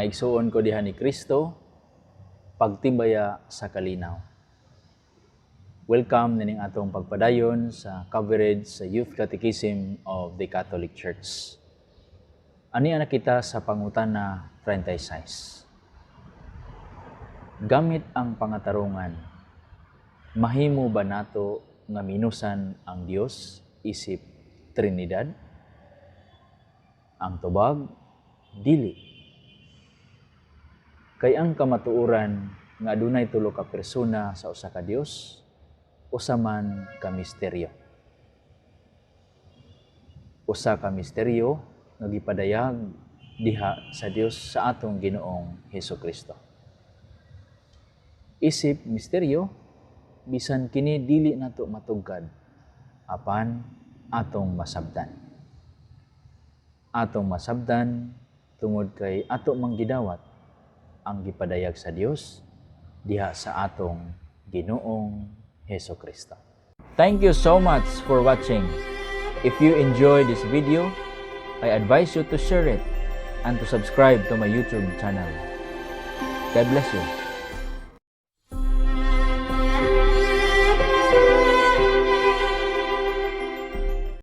Mga igsuon ko diha ni Kristo, pagtibaya sa kalinaw. Welcome nining atong pagpadayon sa coverage sa Youth Catechism of the Catholic Church. Ani na kita sa pangutana 36. Gamit ang pangatarungan, mahimo ba nato nga minusan ang Dios isip Trinidad? Ang tubag, dili. Kay ang kamatuoran nga adunay tulo ka persona sa usa ka Dios, usa man ka misteryo. Usa ka misteryo nga gipadayag diha sa Dios sa atong Ginoong Hesus Kristo. Isip misteryo, bisan kini dili nato matugkad, apan atong masabtan. Atong masabtan tungod kay ato mang gidawat ang gipadayag sa Dios diha sa atong Ginoong Hesus Kristo. Thank you so much for watching. If you enjoyed this video, I advise you to share it and to subscribe to my YouTube channel. God bless you.